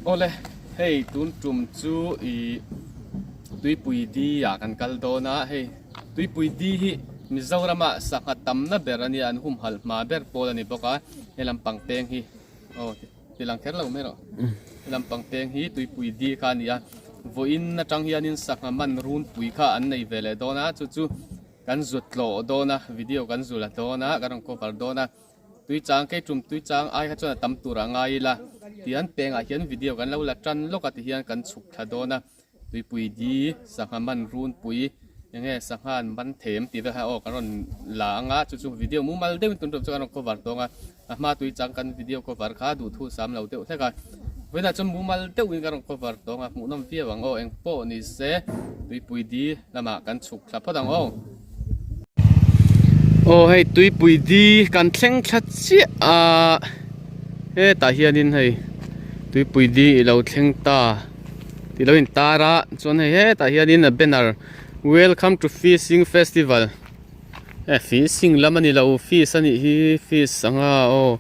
Awle, hei tun tum chu ih Tuipui Di ah kan kal dawn a, hei Tuipui Di hi Mizorama sangha tamna ber a nia, an humhalh hma ber pawl a ni bawk a, he lampang peng hi aw ti lang kher lo mai rawh, he lampang peng hi Tuipui Di kha a ni a, vawiin atang hianin sangha man runpui kha an nei ve leh dawn a, chu chu kan zut tlawh dawn a, video kan zu la dawn a, kan rawn cover dawn a. Tuichang kei tum tuichang ai kha chuan a tam tur a ngai ila tihian pengah hian video kan lo la tan lawk a tihian kan chhuk thla dawn a tuipui di sangha man runpui enge sangha an man thei em tih vel kha aw kan rawn la anga chu chu video mumal deuhin tun tum chu kan rawn cover tawng a a hma tuichang kan video cover kha duhthu sam lo deuh hlek a vawiinah chuan mumal deuhin kan rawn cover tawng a hmuhnawm viau ang aw engpawh ni se tuipui di lamah kan chhuk thla phawt ang aw. Aw hei tuipui di kan thleng thla chiah a hetah hianin hei tuipui di ilo thleng ta tih lo in tar a chuan hei hetah hianin a banner welcome to fishing festival eh fishing lam a ni lo fish a nih hi fish anga aw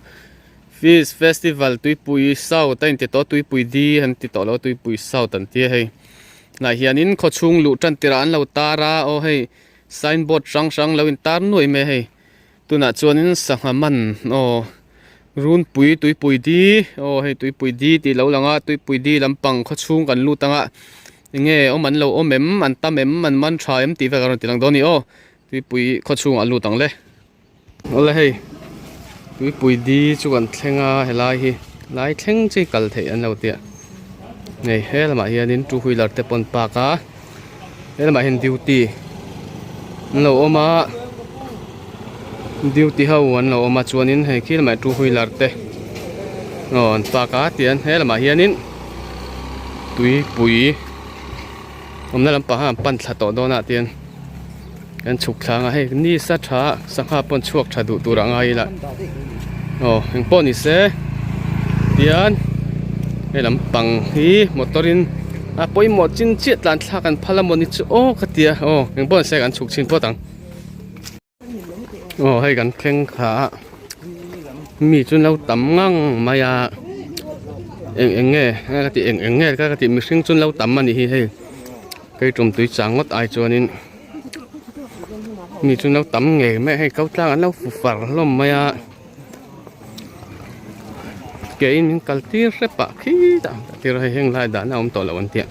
fish festival tuipui south a inti tawh a tuipui di an ti tawh lo a tuipui south an tia hei. Hnah hianin khawchhung luh tan tirah an lo tar a, aw hei sign board hrang hrang lo in tar nuai mai a hei tunah chuanin sangha man aw runpui tuipui di aw hei tuipui di tih lo lang a tuipui di lampang khawchhung kan lut anga enge awm an lo awm em an tam em an man tha em tih vel ka rawn ti lang dawn a ni aw tuipui khawchhungah a lut ang le. Awle hei tuipui di chu kan thleng a helai hi lai thleng chi kal theih an lo tia hei he lamah hianin two wheeler te pawh an park a he lamah hian duty an lo awm a duty ho an lo awm a chuanin hei khi lamah two wheeler te aw an park a tian he lamah hianin tuipui. Awmna lampang kha an pan thla tawh dawn ah tian kan chhuk thla anga hei ni sa tha sangha pawh an chhuak tha duh tur ah ngai ila aw engpawh ni se tian hei lampang hi motor in a pawimawh chin chiah tlan thlak an phal a mawni chu aw ka tia aw engpawh ni se kan chhuk chhin phawt ang. Aw hei kan thleng kha a mi chu lo tam ngang mai a eng eng nge ka tih eng eng nge ka tih mihring chu lo tam a nih hi hei kei tum tui chang ngawt ai chuanin mi chu lo tam ngei mai a hei ko tlang an lo fu far hlawm mai a ke in min kal tir hrep ah khitah tir hei heng lai dahna a awm tawh lo an tia.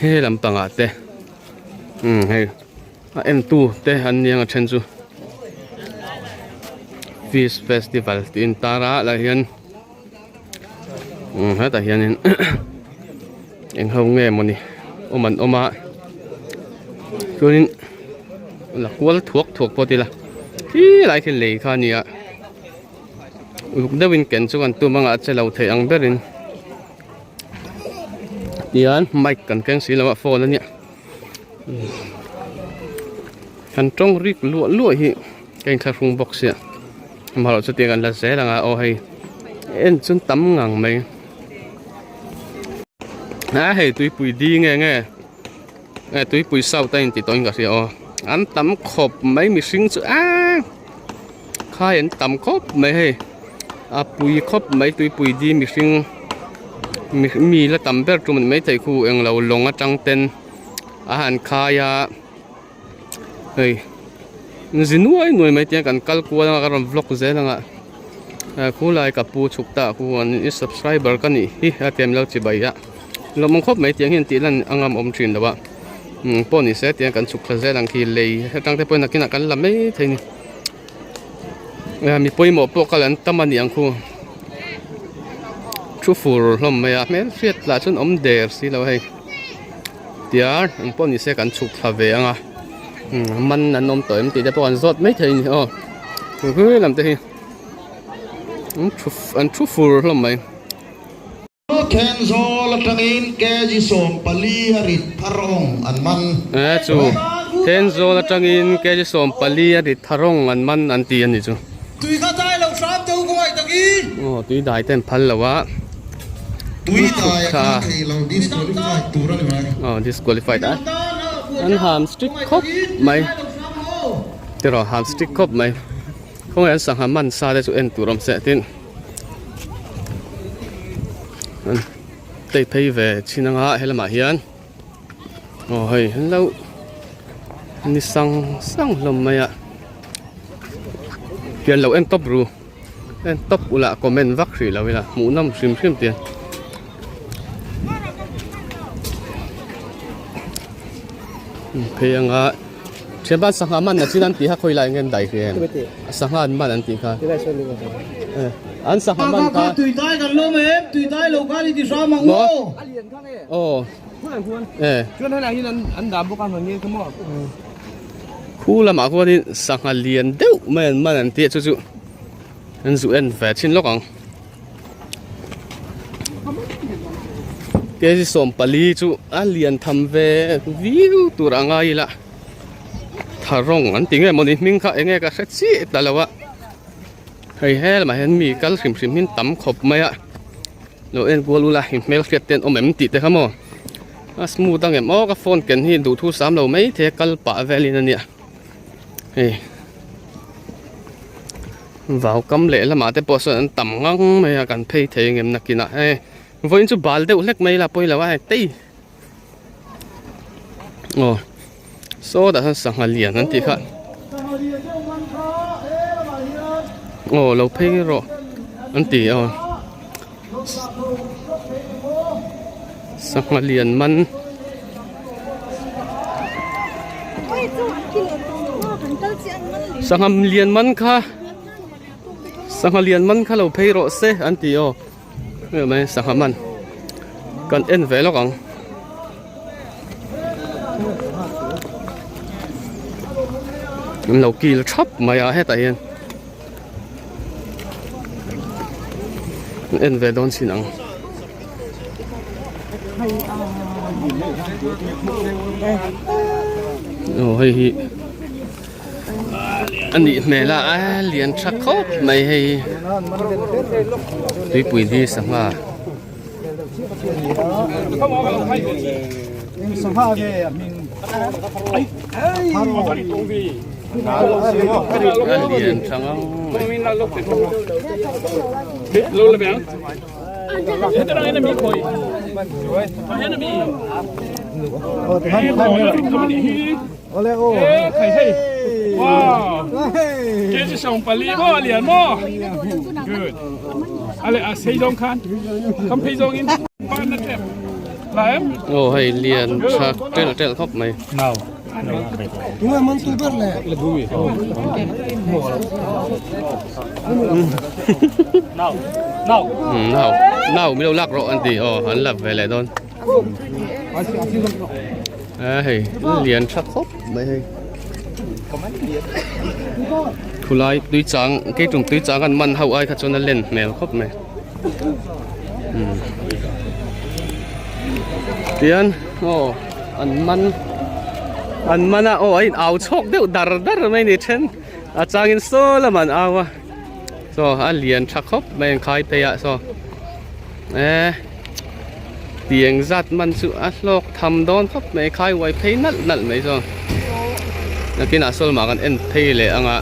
He lampangah te umm hei a en tu te an ni ang a then chu fish festival tih in tar a lah hian umm hetah hianin eng ho nge mawni awm an awm a chuanin la kual thuak thuak pawh ti ila khi lai khi lei kha a ni a uluk deuhin ken chu kan tum anga a che lo thei ang berin. Tihian mic kan keng si lo a phone a nia kan tawng rik luah luah hi ka inthlahrung bawk sia amaherawhchu chu tiang an la zel ang a aw hei en chuan tam ngang mai a hei tuipui di nge nge e tuipui south a inti tawh in ka hria aw an tam khawp mai mihring chu aaa khai an tam khawp mai hei. A pui khawp mai tuipui di mihring mi la tam ber tum a ni maithei khu englo lawng atang ten a han khai a hei zi nuai nuai mai te kan kal kual anga ka rawn vlog zel anga khulai ka pu chhuk ta khu an i subscriber ka nih hi a ti a milo chibai a lawmawm khawp mai tiang hian tih lan a ngam awm thin lo a pawh ni se tiang kan chhuk thla zel ang khi lei atang te pawhin nakinah kan la mai thei a ni. Mi pawimawh pawh kal an tam a ni ang khu thu fur hlawm mai a hmel hriat lah chuan awm der si lo hei tiar eng pawh ni se kan chhuk thla ve ang a man an awm tawh em tih te pawh an zawt mai thei a ni aw hui lam te hi an thu fur hlawm mai. Thenzawl atangin kg 14 a rit tharawng an man. E chu Thenzawl atangin kg 14 a rit tharawng an man an ti a ni chu. Tui kha dai lo hram teu ka ngaih takin. Aw tui dai te an phal lo a. Tui dai a kal thei lo disqualified tur a ni mai. Aw disqualified a. An ham strict khawp mai. Tiraw ham strict khawp mai. Khawnge an sangha man sa te chu en tur awm se tin. An play phei ve chin anga helamah hian aw hei an lo ni sang sang hlawm mai a pian lo en tawp ru en tawp ula comment vak hrih lo ila hmuh nawm hrim hrim tiang phei anga thianpa sangha man a chin an tih kha khawi lai nge an daih hrih em sangha an man an tih kha an sangha man kha Tui dai kan lawm em tui dai lo khan i ti hram ang aw aw e khu lamah khuanin sangha lian deuh mai an man an tih a chu chu an zu en ve thin lawk ang. Kg 14 chu a lian tham ve viau tur a ngai ila tha rawng an ti nge mawni hming kha enge ka hre chiah ta lo a hei he lamah hian mi kal hrim hrim hi tam khawp mai a lo en kual ula i hmel hriat te an awm em tih te kha maw a smooth ang em aw ka phone ken hi duhthu sam lo mai thei a kal pah velin ania hei. Vau kam leh lamah te pawh sawn an tam ngang mai a kan phei thei ang em nakinah hei vawiin chu bal deuh hlek mai ila pawi lo a hei tei aw saw tah sawn sangha lian an tih kha aw lo phei rawh an ti aw sangha lian man. Sangha lian man kha sangha lian man kha lo phei rawh se an ti aw hei mai sangha man kan en ve lawk ang. An lo kil thap mai a hetah hian. En ve dawn chin ang. Aw hei hi a nih hmel a a lian tha khawp mai hei hi tuipui hi sangha. A lian tha ngang mai. Aw hei lian tha tel tel khawp mai. Nau nau mi lo lak rawh an ti aw an lap ve leh dawn a hei lian tha khawp mai hei khulai tui chang keitum tui chang an man ho ai kha chuan a len hmel khawp mai tian aw an man an man a aw a in au chhawk deuh dar dar mai ni then a changin saw lamah an au a saw a lian tha khawp mai an khai phei ah saw eh tiang zat man chu a hlawk tham dawn khawp mai khai uai phei nalh nalh mai saw nakinah saw lamah kan en phei leh ang a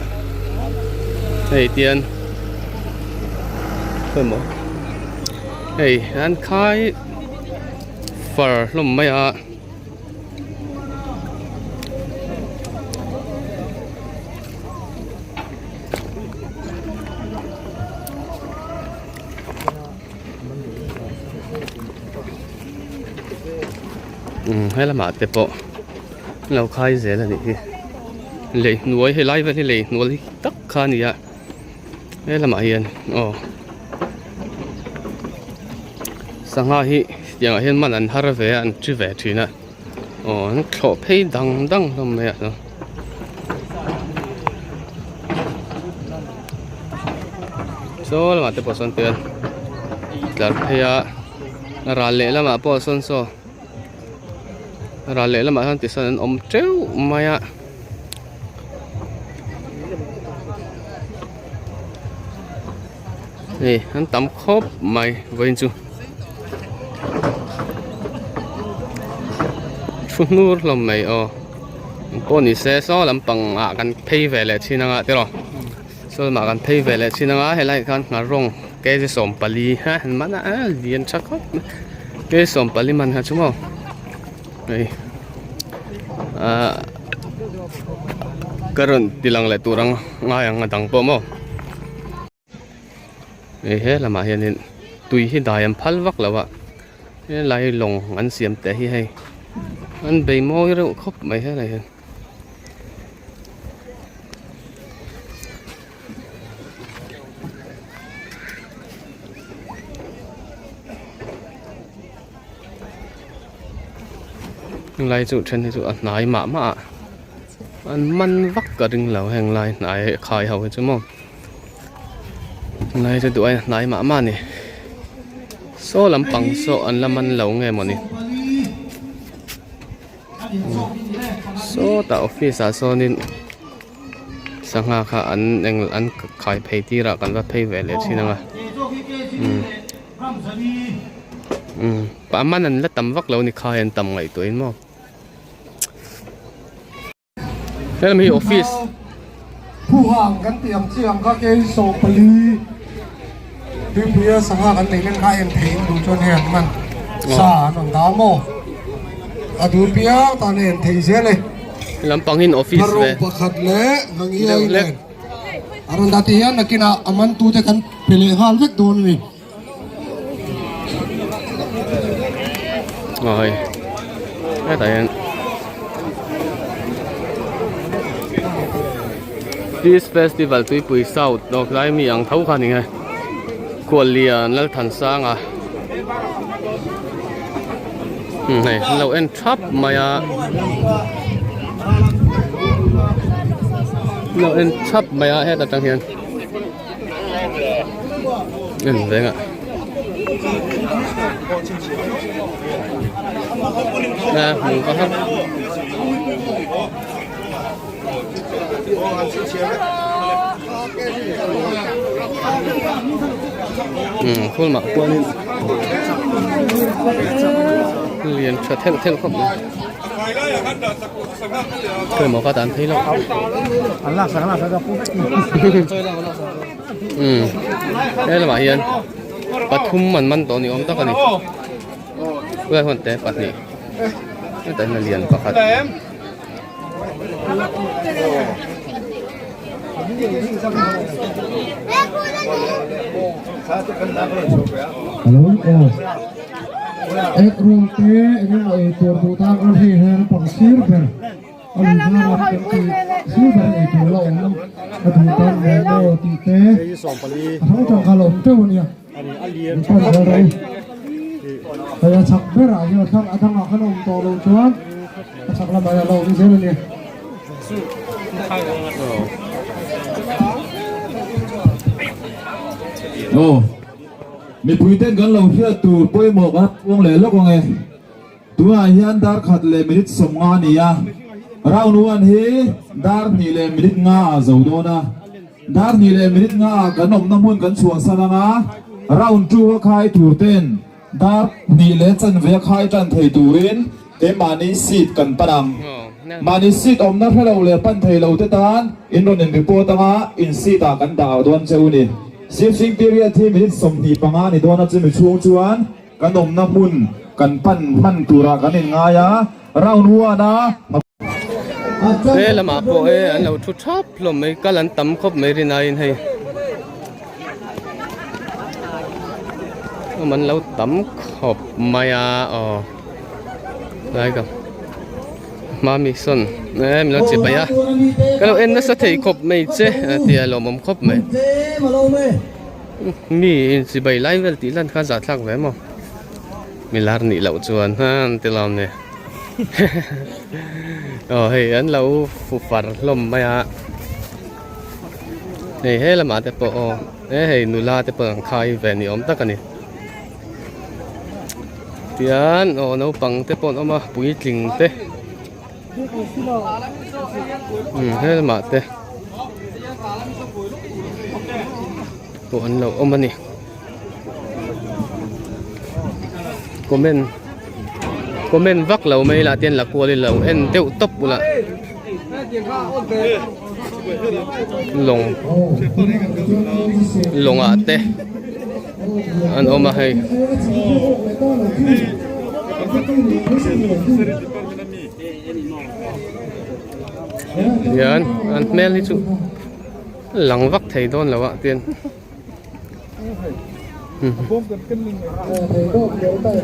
hei tian khawimaw hei an khai far hlawm mai a. Umm he lamah te pawh an lo khai zel a nih hi lei hnuai helai vel hi lei hnuai tak kha a ni a he lamah hian aw sangha hi tiangah hian man an har ve a an thi ve thin a aw an thlawh phei dang dang hlawm mai a saw lamah te pawh sawn te tlar phei a ral leh lamah pawh sawn saw ral leh lamah hian tisawn an awm teuh mai a. Hei an tam khawp mai vawiin chu thu hnur hlawm mai aw pawh ni se saw lampang ah kan phei ve leh thin anga tiraw saw lamah kan phei ve leh thin anga helai ah khan ngharawng. kg 14 ha han man a a lian tha khawp mai kg 14 man kha chu maw hei ahh ka rawn ti lang leh tur ang ngai ang a dang pawh maw hei he lamah hianin tui hi dai an phal vak lo a helai lawng an siam teh hi hei an bei mawi reuh khawp mai helai hian. Helai chu then hi chu a hnai mah mah a an man vak ka ring lo heng lai hnai khai ho hi chu maw helai chu duh aiin a hnai mah mah a ni saw lampang saw an la man lo nge mawni. Sawtah office ah sawnin sangha kha an eng an khai phei tir ah kan va phei ve leh thin ang a umm umm a man an la tam vak lo a ni khai an tam ngaihtuah in maw. Helam hi office. Phuhang kan tih ang chi ang kha kei 14 tuipuia sangha kan neih nen kha en thei in duh chuan hei an man sa an rawn dah maw a duh piang tan a en thei zel e. Lampang in office ve. Hmarrawng pakhat leh Ngangiai nen a rawn dah tih hian nakinah a mantute kan pe leh nghal vek dawn a ni. Aw hei hetah hian Peace Festival Tuipui South aw helai mi ang tho kha a ni nge Khuallian Lalthansanga umm hei an lo en thap mai a an lo en thap mai a heta tang hian. En veng ah a hmu ka har umm phul mah kualin lian tha thelh thelh khawp mai. Khawi maw ka tan phei lo. Umm he lamah hian pathum an man tawh ni awm tak a ni. Khawilai huan te pahnih hetah hian a lian pakhat. Hello aw egg roll te eng emaw ei tur duh tan khan hei hian a pang sir ber a lui hma lam kan tih sir ber ei tur la awm a duh tan momo tih te a hrang hrang kha la awm teuh a nia min pan zel rawh u hei a chhak berah hian a thlang a dangah khan a awm tawh loh chuan a chhak lamah hian a la awm zel a ni. Aw mipui ten kan lo hriat tur pawimawh kan puang leh lawk ang e. Tunah hian dar khat leh minute 50 a ni a, round one hi dar hnih leh minute nga ah zo dawn a. Dar hnih leh minute nga ah kan awmna hmun kan chhuahsan ang a, round two a khai tur ten Dar hnih leh chanve a khai tan thei turin keimahni seat kan pan ang. Mahni seat awmna hre lo leh pan thei lo te tan in rawn in report anga in seat ah kan dah dawn che u ni. Shifting period hi minute 25 ni dawn a chumi chhung chuan kan awmna hmun kan pan hman turah kan in ngai a, round one a. He lamah pawh e an lo thu thap hlawm mai kal an tam khawp mai rin aiin hei awm an lo tam khawp mai a aw lai ka hmami sawn e min lo chi paih a ka lo en nasa thei khawp mai che a ti a lawmawm khawp mai mi inchibai lai vel tih lan kha zahthlak ve maw milar nih loh chuan han ti lawm ni. Aw hei an lo fu far hlawm mai a hei he lamah te pawh aw he hei nula te pawh an khai ve ni awm tak a ni tian aw naupang te pawh an awm a puitling te umm he lamah te pawh an lo awm a ni. Comment comment vak lo mai lah ten la kual ilo en deuh tawp bulah lawng lawngah te. an awm a hei. Hian an hmel hi chu lang vak thei dawn lo a tian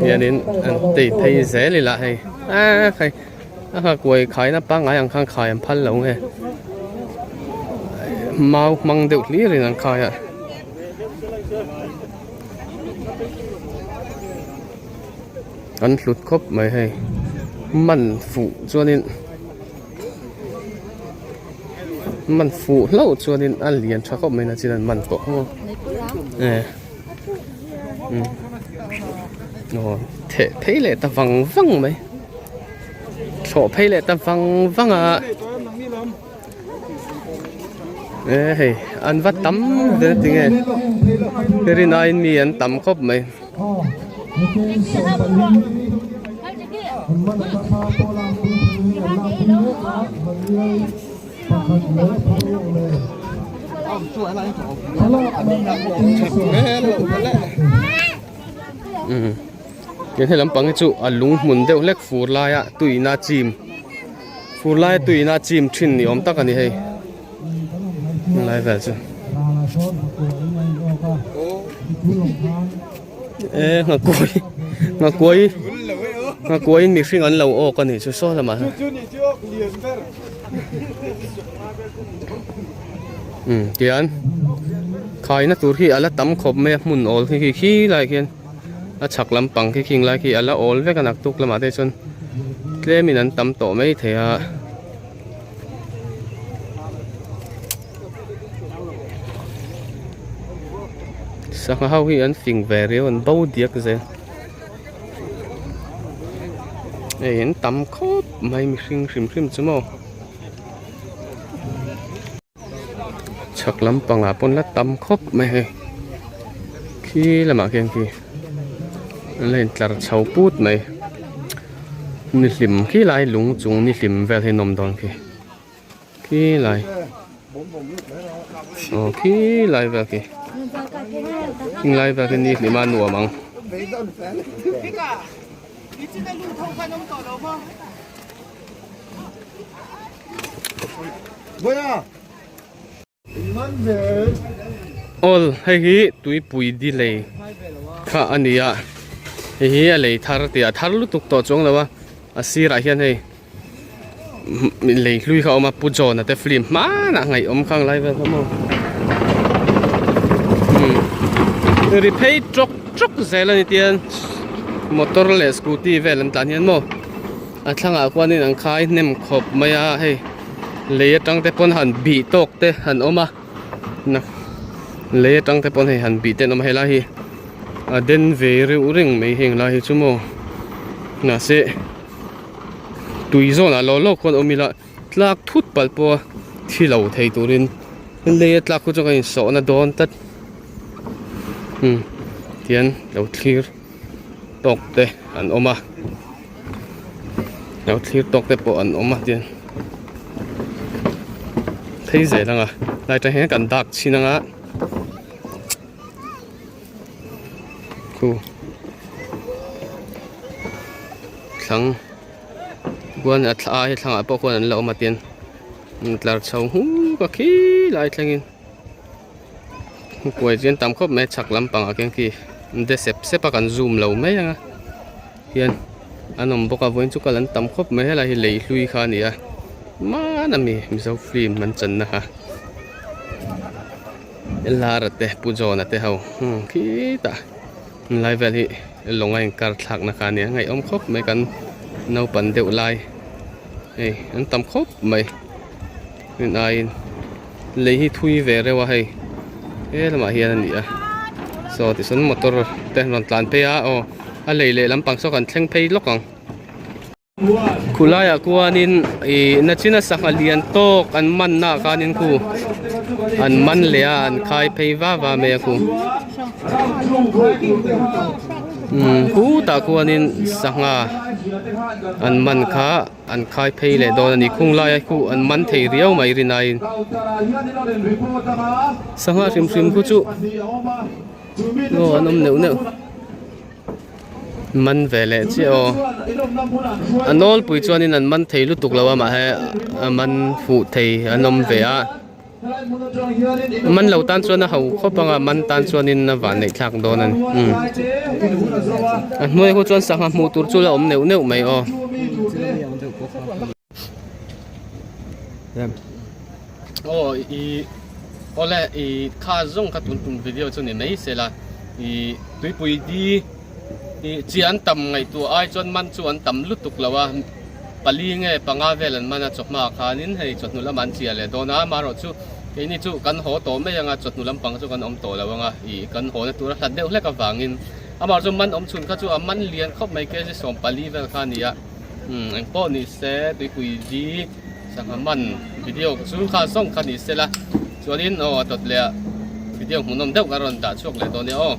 hianin an tei phei zel ila hei a khai a nghakuai khaina pangngai ang khan khai an phal lo nge mau hmang deuh hlir in an khai a. An hlut khawp mai hei man fuh chuanin man fuh hlauh chuanin a lian tha khawp mai na chin an man tawh maw e aw theh phei leh ta vang vang mai thlawh phei leh ta vang vang a. E hei an va tam ve tinge rinaiin mi an tam khawp mai. He lampang hi chu a lung hmun deuh hlek fur laia tuina chim fur laia tuina chim thin ni awm tak a ni hei lai vel chu e nghakuai nghakuai nghakuai in mihring an lo awk a nih chu saw lamah hian umm tian khaina tur hi a la tam khawp mai a hmun awl khi khi khi lai khian. A chhak lampang khi khing lai khi a la awl vek a naktuk lamah te chuan tlemin an tam tawh mai thei a. Sangha ho hi an fing ve riau an bo diak zel. Hei an tam khawp mai mihring hrim hrim chu maw. Chhak lampangah pawn la tam khawp mai hei khi lamah khian khi an la intlar chho put mai ni hlim khi lai lung chung ni hlim vel hi nawm dawn khi khi lai aw khi lai vel khi khing lai vel khi ni hlim a nuam ang. Awl hei hi tuipui di lei kha a ni a hei hi a lei thar tih a thar lutuk tawh chuang lo a a sirah hian hei lei hlui kha a awm a pu John-a te film hmanah ngaihawm kha ang lai vel kha maw umm ri phei tawk tawk zel a ni tian motor leh scooty vel an tlan hian maw. A thlangah khuanin an khai hnem khawp mai a hei lei atang te pawn han bih tawk te han awm a lei atang te pawn hei han bih te an awm a helai hi a den ve reuh reng mai heng lai hi chu maw mahse tui zawnah lawk lawk khuan awm ila tlak thut palh pawha thi lo thei turin lei a tlak khu chu ka insawhna dawn tlat umm tihian lo thlir tawk te an awm a. Lo thlir tawk te pawh an awm a tian phei zel ang a lai atang hian kan dak chhin ang a khu thlang khuan a thla a thlangah pawh khuan an la awm a tian tlar chho huk a khi lai thlengin. Kuai chu an tam khawp mai a chhak lampangah khian khi de sep sep a kan zoom lo mai ang a hian an awm bawk a vawiin chu kal an tam khawp mai helai hi lei hlui kha a ni a hman ami mizo film an channa kha lara te pu John-a te ho khitah lai vel hi lawng a inkar thlakna kha a nia ngaihawm khawp mai kan naupan deuh lai hei an tam khawp mai. Rin aiin lei hi thui ve reuh a hei he lamah hian a ni a saw tichuan motor te an rawn tlan phei a aw a lei leh lampang saw kan thleng phei lawk ang khulaiah khuanin ih nachina sangha lian tawk an man naah khanin khu an man leh a an khai phei va va mai a khu umm khutah khuanin sangha an man kha. An khai phei leh dawn a ni. Khung laia khu an man thei riau mai rinaiin sangha hrim hrim khu chu Aw an awm neuh neuh man ve leh chiah aw a nawlpui chuanin an man thei lutuk lo a mahse a man fuh thei an awm ve a man lo tan chuan a ho khawp ang a man tan chuanin a van neih thlak dawn a ni umm a hnuai ho chuan sangha hmuh tur chu la awm neuh neuh mai aw. Aw i awle i kha zawng kha tun tum video chu ni mai se la i tuipui di i chi an tam ngaihtuah ai chuan man chu an tam lutuk lo a pali nge panga vel an man a chawhma ah khanin hei chawhnu lamah an chiah leh dawn a amaherawh chu keini chu kan haw tawh mai ang a chawhnu lampang chu kan awm tawh lo ang a i kan haw na tur a hlat deuh hlek avangin amaherawh chu man awm chhun kha chu a man lian khawp mai kg 14 vel kha a ni a. Umm eng pawh ni se tuipui di sangha man video chu kha zawng kha ni se la chuanin aw a dawt leh ah video hmuhnawm deuh ka rawn dah chhuak leh dawn nia aw.